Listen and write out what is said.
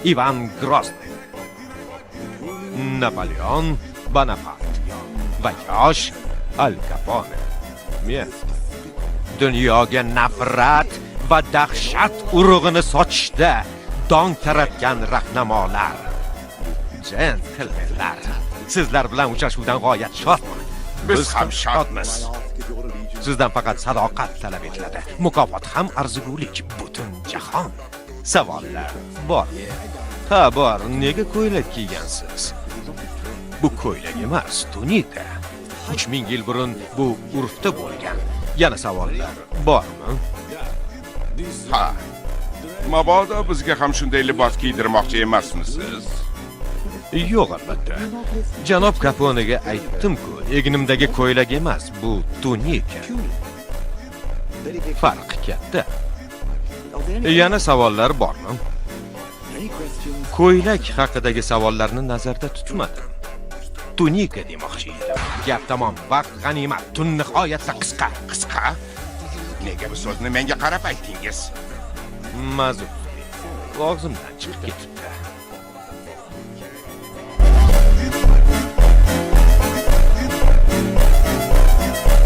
Ivan Grozniy, Napoleon Bonapart va yosh Al Capone. Men dunyoga nafrat va dahshat urug'ini sochishda dong taratgan rahnamolar. Jentelmenlar, sizlar bilan uchrashuvdan g'oyat shodman. Biz ham shodmiz. Sizdan faqat sadoqat talab etiladi. Mukofot ham arzigulik, butun jahon. Savollar bor. Ha, bor. Nega ko'ylak kiygansiz? Bu ko'ylak emas, tunika. 3000 yil burun bu urfda bo'lgan. Yana savollar bormi? Ha. Mabodo bizga ham shunday libos kiydirmoqchi emasmisiz? Yo'q, albatta. Janob Kaponega aytdim-ku, egnimdagi ko'ylak emas, bu tunika. Farq katta. Yana savollar bormi? Ko'ylak haqidagi savollarni nazarda tutmadim. Tunika demoqchi edim. Gap tamom, vaqt g'animat, tun nihoyatda qisqa. Qisqa? Nega bu so'zni menga qarab aytdingiz? Mazur. Og'zimdan chiqib ketibdi.